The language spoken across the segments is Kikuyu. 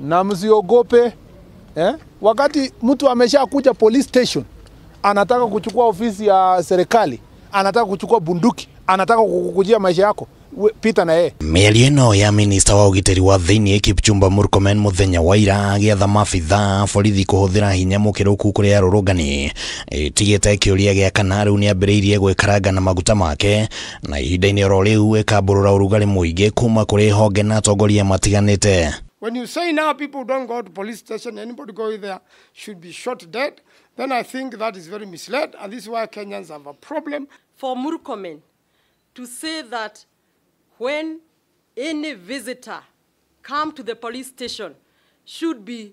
Na msiogope, eh? Wakati mtu ameshakuja police station, anataka kuchukua ofisi ya serikali, anataka kuchukua bunduki, anataka kukujia maisha yako, pita na yeye. Mĩario ĩno ya minista wa ũgitĩri wa thĩinĩ Kipchumba Murkomen mũthenya wa ira agĩatha maabitha a borithi kũhũthĩra hinya mũkĩrũku kũrĩ arũrũngani ĩtigĩte kĩũria gĩa kana rĩu nĩambĩrĩirie gwĩkaranga na maguta make na ihinda-inĩ oro rĩu ĩkambũrũra ũrugarĩ mũingĩ kuma kũrĩ honge na atongoria matiganĩte. When you say now people don't go to police station, anybody go there should be shot dead, then I think that is very misled, and this is why Kenyans have a problem. For Murkomen to say that when any visitor come to the police station should be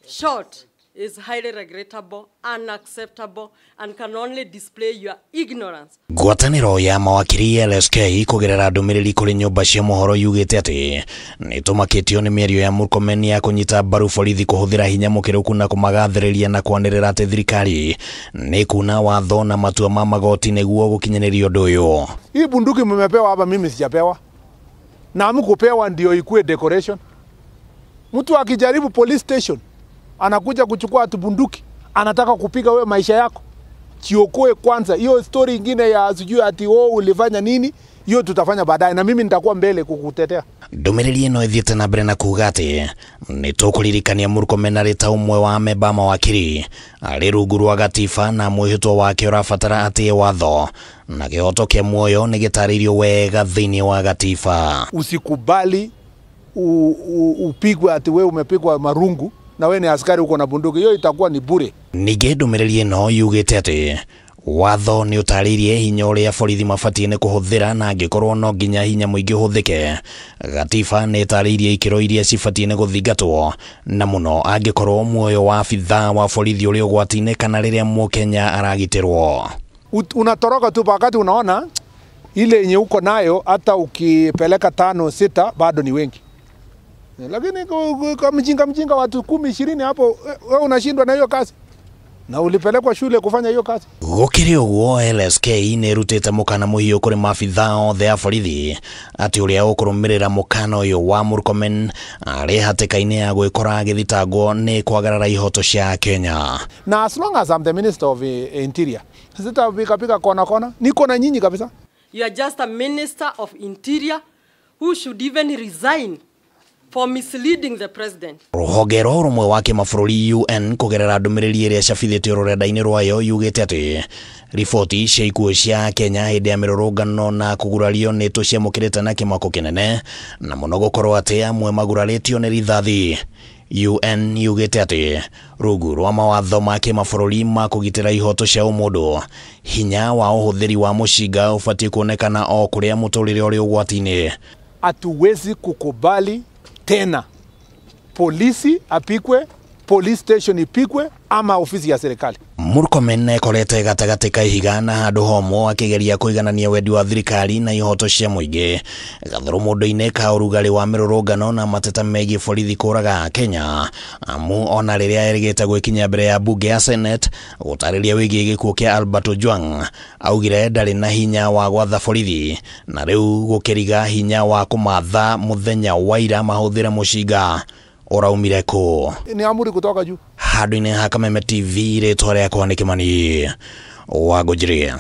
shot is highly regrettable, unacceptable, and can only display your ignorance. Ngwatanĩro ya mawakiri LSK kũgerera ndũmĩrĩri kũrĩ nyũmba cia mohoro yugĩte atĩ nĩtũmakĩtio nĩ mĩario ya Murkomen ya kũnyita mbaru borithi kũhũthĩra hinya mũkĩrũku na kũmagathĩrĩria na kwanĩrĩra atĩ thirikari nĩ kuna watho na matua ma magoti nĩguo gũkinyanĩria ũndũ ũyũ. Hii bunduki mmepewa hapa, mimi sijapewa, na hamkupewa ndio ikue decoration. Mtu akijaribu police station anakuja kuchukua atu bunduki, anataka kupiga wewe maisha yako. Chiokoe kwanza. Hiyo story ingine ya sijui ati wewe ulifanya nini, hiyo tutafanya baadaye na mimi nitakuwa mbele kukutetea. Ndũmĩrĩri ĩno ĩthiĩte na mbere na kuuga atĩ nĩtũkũririkania Murkomen arĩ ta ũmwe wa amemba mawakiri arĩ rungu rwa gatiba na mwĩhĩtwa wake ũrabatara atĩe watho na kĩhoto kĩa muoyo nĩ gĩtarĩirio wega thĩinĩ wa gatiba. Usikubali upigwe ati wewe umepigwa marungu na wewe ni askari uko na bunduki, hiyo itakuwa ni bure. Ningĩ ndũmĩrĩri ĩno yugĩte atĩ watho nĩ ũtarĩirie hinya ũrĩa borithi mabatiĩ nĩ kũhũthĩra na angĩkorwo no nginya hinya mũingĩ ũhũthĩke. Gatiba nĩ ĩtarĩirie ikĩro iria cibatiĩ nĩ gũthingatwo na mũno angĩkorwo muoyo wa abithaa wa borithi ũrĩ ũgwati-inĩ kana rĩrĩa Mũkenya aragitĩrwo. Unatoroka tu wakati unaona ile yenye uko nayo, hata ukipeleka 5 6 bado ni wengi. Lakini kwa mjinga watu 10 20 hapo, wewe unashindwa na hiyo kazi. Na ulipelekwa shule kufanya hiyo kazi. Gũkĩrĩ ũguo LSK nĩ ĩrutĩte mũkana mũhiũ kũrĩ maabithaa othe a borithi atĩ ũrĩa ũkũrũmĩrĩra mũkana ũyũ wa Murkomen arĩ hatĩka-inĩ ya gwĩkora agĩthitangwo nĩ kwagarara ihoto cia Kenya. Na as long as I'm the Minister of Interior, sitapika kona kona, niko na nyinyi kabisa. You are just a Minister of Interior who should even resign for misleading the president. Rũhonge rwa ũrũmwe wa kĩmabũrũri UN kũgerera ndũmĩrĩri ĩrĩa ĩcabithĩtio rũrenda-inĩ rwayo yugĩte atĩ riboti cia ikuũ cia Kenya hĩndĩ ya mĩrũrũngano na kũgurario nĩ tũciamũkĩrĩte na kĩmako kĩnene na mũno gũkorwo atĩ amwe magurarĩtio nĩ rithathi. UN yugĩte atĩ rungu rwa mawatho ma kĩmabũrũri ma kũgitĩra ihoto cia ũmũndũ, hinya wa ũhũthĩri wa mũcinga ũbatiĩ kuonekana o kũrĩa mũtũrĩre ũrĩ ũgwati-inĩ. Hatuwezi kukubali tena polisi apikwe, police station ipikwe, ama ofisi ya serikali. Murkomen ekorete gatagatĩ ka ihiga na handũ homũ akĩgeria kũiganania wendi wa thirikari na ihoto cia mũingĩ gathũrũ mũndũ-inĩ ka ũrugarĩ wa mĩrũrũngano na mateta megiĩ borithi kũraga Kenya amu ona rĩrĩa erĩgĩte gwĩkinyia mbere ya bunge ya Senate gũtarĩria wĩgiĩ gĩkuũ kĩa Albert Ojwang augire ndarĩ na hinya wa gwatha borithi na rĩu gũkĩriga hinya wa kũmatha mũthenya wa ira mahũthĩre mũcinga ũraumire kũ. Ni amuri kutoka juu. Handũ-inĩ ha Kameme TV rĩtwa rĩakwa nĩ Kĩmani wa Ngũnjiri.